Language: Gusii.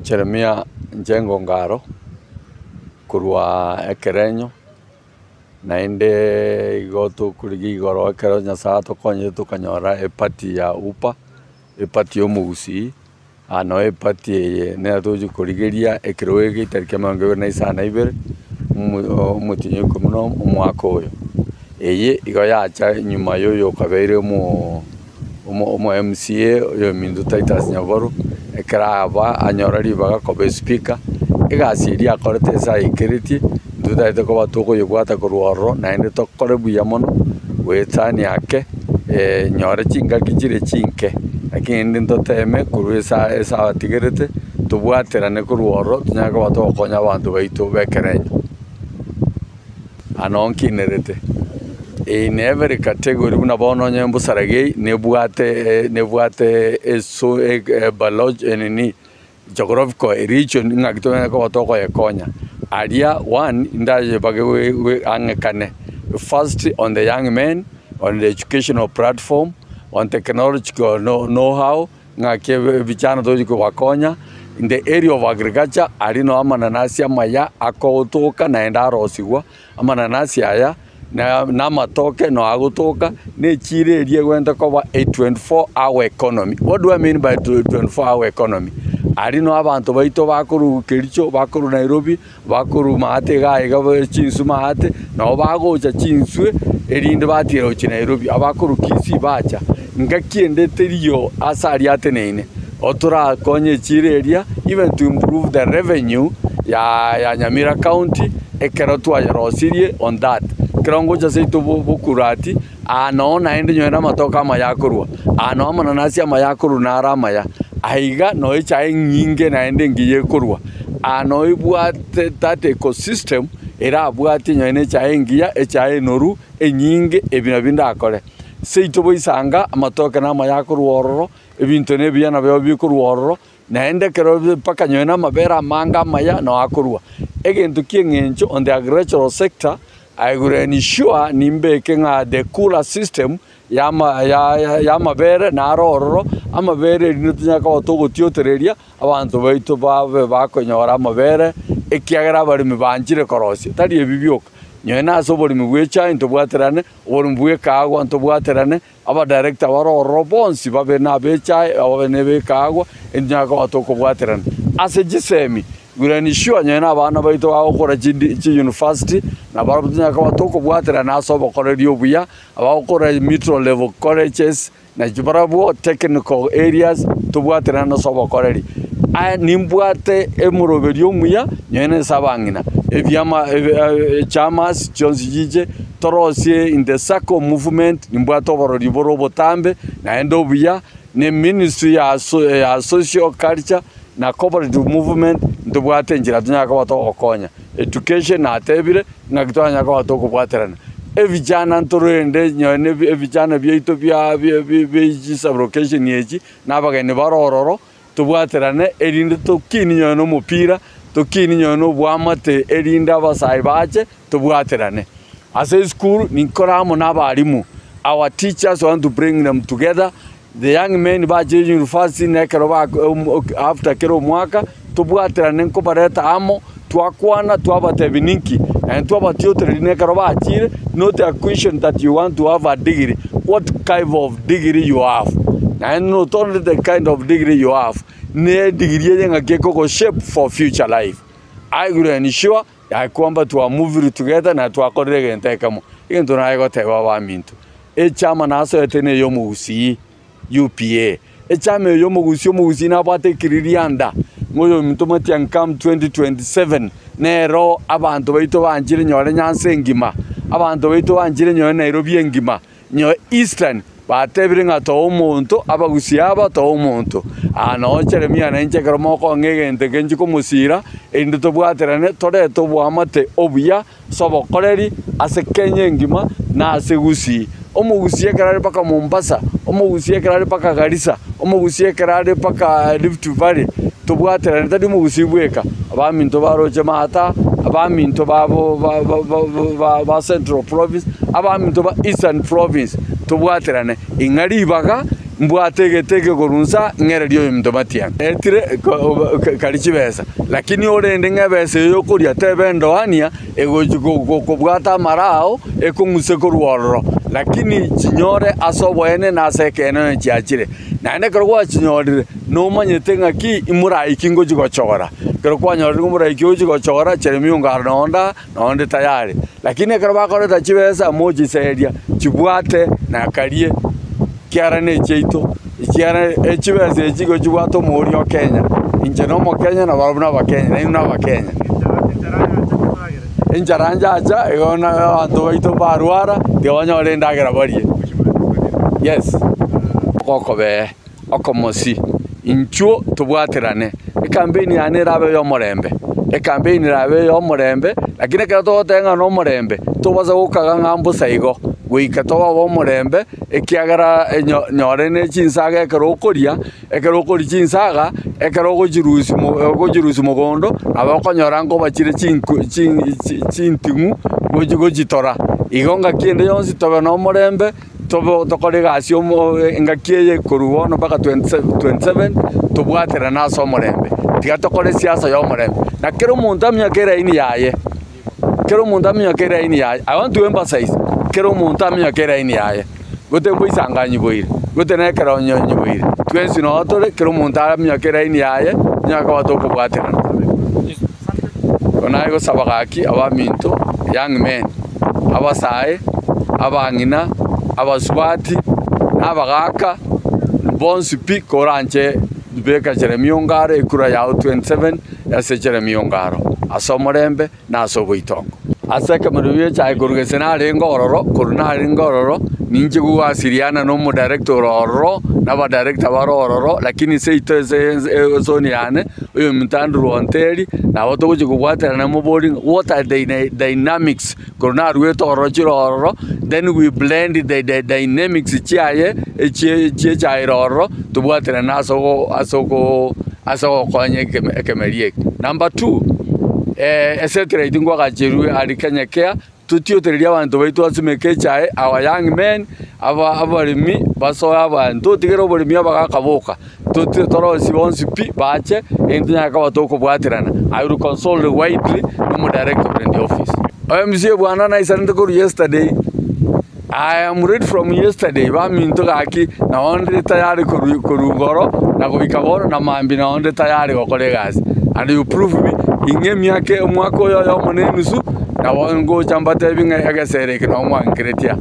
Jeremia Njengo Ngaro, korwa ekerenyo, naende igo tokorigia igoro ekero Nyasaye atokonyete tokanyora eparty ya UPA, eparty ya omogusii, aa noo eparty eye nero togochia korigeria ekerogo eke etariki emerongo ebere na isano na ibere, omo omotienyi o ikomi na omo omwaka oyo. Eye igo yacha nyuma ya oyokabeire omoo omo omo MCA oyominto Titus Nyaboru, ekero aba anyora ribaga koba espika, egasi eria akorete ase aikeretie, intwe totagete koba tokoyebwata korwa ororo naende tokore buya mono, goetania ake nyore chingaki chire chinke, lakini rende ntoteme korwa esa ase abatigerete, tobwaterane korwa ororo tonyare koba togokonya abanto baito b'ekerenyo. Ano nkinerete in every category buna bono onye mbosaragei nebwate nebwate eso ebalogy nini geographical region ng'aki tonyare koba tokoyekonya. Aria one ndayebage we we ang'ekane first on the young men, on the educational platform, on technological know how. Ng'aki ebichano tochi kobakonya, in the area of agriculture aria noo amananasi amaya akotoka naende arosigwa, amananasi aya na amatoke noo agotoka, na echiro eria egwenerete koba a 24 hour economy. What do I mean by 24 hour economy? Aria noo abanto baito bakorwa Kericho, bakorwa Nairobi, Bakorwa maate iga iga chinswe maate, nabo bagocha chinswe erinde batiira gochia Nairobi, abakorwa Kisii bacha. Ngaki ende teriyo ase aria ateneine, otorakonye echiro eria even to improve the revenue ya ya Nyamira county ekero twayerosirie on that. Ekero ngocha seito bokurati, aa noo naende nyore amatoke amaya akorwa, aa noo amananasi amaya akorwa naro amaya, aiga noo echae enyinge naende engiya ekorwa. Aa noibwate that ecosystem erabwatie nonye na echae engiya, echae enoru, enyinge, ebi nabio ndakore. Seito boisanga, amatoke na amaya akorwa ororo, ebinto na ebiya nabio bikorwa ororo, naende ekero mpaka nonye na amabere amange amaya noo akorwa. Egento kia eng'encho on the agricultural sector, I will ensure nimbeke ng'a the cooler system yama ya yamabere naro ororo, amabere erinde tonyare koba togotiotereria. Abanto baito babe bakonyora amabere, ekiagera abaremi banchire korosia, tari ebi bioka. Nonye nase oboremi bw'echae ntobwaterane, oboremi bw'ekaagwa ntobwaterane, abadirector bare ororo bonsi babe nab'echae, babe nab'ekaagwa, intonyare koba tokobwaterana. Ase chisemi, we are ensure nonye na abana baito bagokora chidi chiuniversity, nabarabwo tonyare koba tokobwaterana ase obokoreri obuya, abagokora middle level colleges. Na chibarabwo technical areas tobwaterane ase obokoreri. Aye nimbwate emoroberio omuya nonye na ase abang'ina, ebiama echamas chionsi chiche torosie in the circle movement nimbwate oborori bore obotambe naende obuya na eministry ya ya social culture na cooperative movement ntobwate enchera tonyare koba togokonya. Education natebire. Ng'aki twanyara koba tokobwaterana ebichana ntorende nonye na ebichana biaito bia bia bia chisublocation echi, na abageni bare ororo, tobwaterane erinde tokinie nonye na omopira, tokinie nonye na oboamate erinde abasae bache tobwaterane. Ase esukuru ninkore amo na abalimu, our teachers we want to bring them together, The young men bachire university na ekero ba after kera omwaka, tobwaterane nkobareta amo, twakwana twabatebia ninki, naende twabatiotereria na ekero bachire, not a question that you want to have a degree, what kind of degree you have? Naende not only the kind of degree you have, na edegree eye ng'aki ekogo shape for future life. I will ensure ya kwamba twa moved together na twakorire egento ekemo. Egento naye goteba abaminto, echama nasoete na ey'omogusii UPA. Echama eye y'omogusii omogusii nabwate ekiririanda ng'a oyominto Matiang'i come 2027 nero abanto baito banchire nyore Nyanza engima, abanto baito banchire nyore Nairobi engima. Nyowe Eastern batebire ng'a toa omonto, abagusia aba toa omonto. Aa noo Jeremia na inche ekero mokong'a egento eke inche komosira, erinde tobwaterane torete oboamate obuya ase obokoreri ase Kenya engima na ase Gusii. Omogusii ekero are mpaka Mombasa, omogusii ekero are mpaka Garissa, omogusii ekero are mpaka Rift Valley, tobwaterane tari omogusii bweka, abaminto baroche maata, abaminto babo ba ba ba ba Central Province, abaminto ba Eastern Province, tobwaterane ing'a ribaga. Mbwate egete eke korwa nsa, ng'ererie oyominto Matiang'i. Etire kari chibesa, lakini orende ng'a ebesa eyo okoria tebe endoania egochi kobwata amara ao ekong'use korwa ororo, lakini chinyore ase oboene na ase ekeene onye chiachire. Naende ekero gwachinyorire, nomanyete ng'aki imoraiki ngochi gochora. Ekero kwanyorire ng'a omoraiki ogochi gochora, Jeremia ongaro nonde aa, nonde tayari. Lakini ekero bakoreta chibesa mochiseria, chibwate na karie, ekiagera nechiaito, ekiagera echibesa echi igo chibwate omouri o Kenya. Inche na omokenya na barabwo nabakenya, nainwe nabakenya. Enchara nchacha, igo na abanto baito mbarwara, tiga banyore endagera barie. Yes. Gokobee okomosi, inchuo tobwaterane. Ekampeini yane erabe ey'omorembe, ekampeini erabe ey'omorembe, lakini ekero togoteba ng'a nomorembe, tobasa gokaga ng'a mbosa igo, goika tobe ab'omorembe, ekiagera enyo nyore ne chinsaga ekero okoria, ekero okoria chinsaga, ekero ogochirusia mo ogochirusia mogondo, nabo okonyora nkoba chire chinku chin chi chinting'u gochi gochitora. Igo ngaki ende yonsi tobe na omorembe. Tobe tokore egasi omo engaki eye korwa bono mpaka 27 tobwaterane ase omorembe. Tiga tokore esiasa ya omorembe. Na kera omonto aminyoke eraini yaye, kera omonto aminyoke eraini yaye, I want to emphasize, kera omonto aminyoke eraini yaye. Gote mboisanganyi nyiboire, gote na ekero onye nyiboire, twensi noo tore, kera omonto aminyoke eraini yaye, onye koba tokobwaterana. Bono naye gosaba gaki abaminto, young men, abasae, abang'ina, abasubati, na abagaaka, bonsi pi koranche beka Jeremia ongaro ekura yao 27 ase Jeremia ongaro, ase omorembe na ase oboitongo. Ase ekemerero gi'echaye korwa gese narenge ororo, korwa narenge ororo, ninche gogwasiriana na omodirector ore ororo, na abadirector bare ororo, lakini seito ase esoni yane, oyominto Andrew Onteri, nabo togochia kobwaterana mobori ng'a what are the dynamics Korwa naruete ororo chire ororo, then we blend the the dynamics chiaye echie chiechaire ororo, tobwaterane ase ogo ase ogo ase ogokonya ekeme ekemeri eke. Number two, eseteraiti nkoagacherwe aria Kenya Care, totiotererie abanto baito basimeke echae, our young men, aba abaremi basoe abanto, totigere oboremi abagaka boka. Totire torosie bonsi pi bache, egento tonyare koba tokobwaterana. I will consult widely na omodirector ore in the office. MCA bwana naisanete korwa yesterday, I am ready from yesterday baminto gaki nabo ndire tayari korwa korwa igoro na goika bono na mambia nabo ndire tayari gokora egasi. And you prove me ing'e emiaka omwaka oyo oyomo na enusu nabo ngocha mbatebi ng'a egesero eke nabo mwankeretie aa.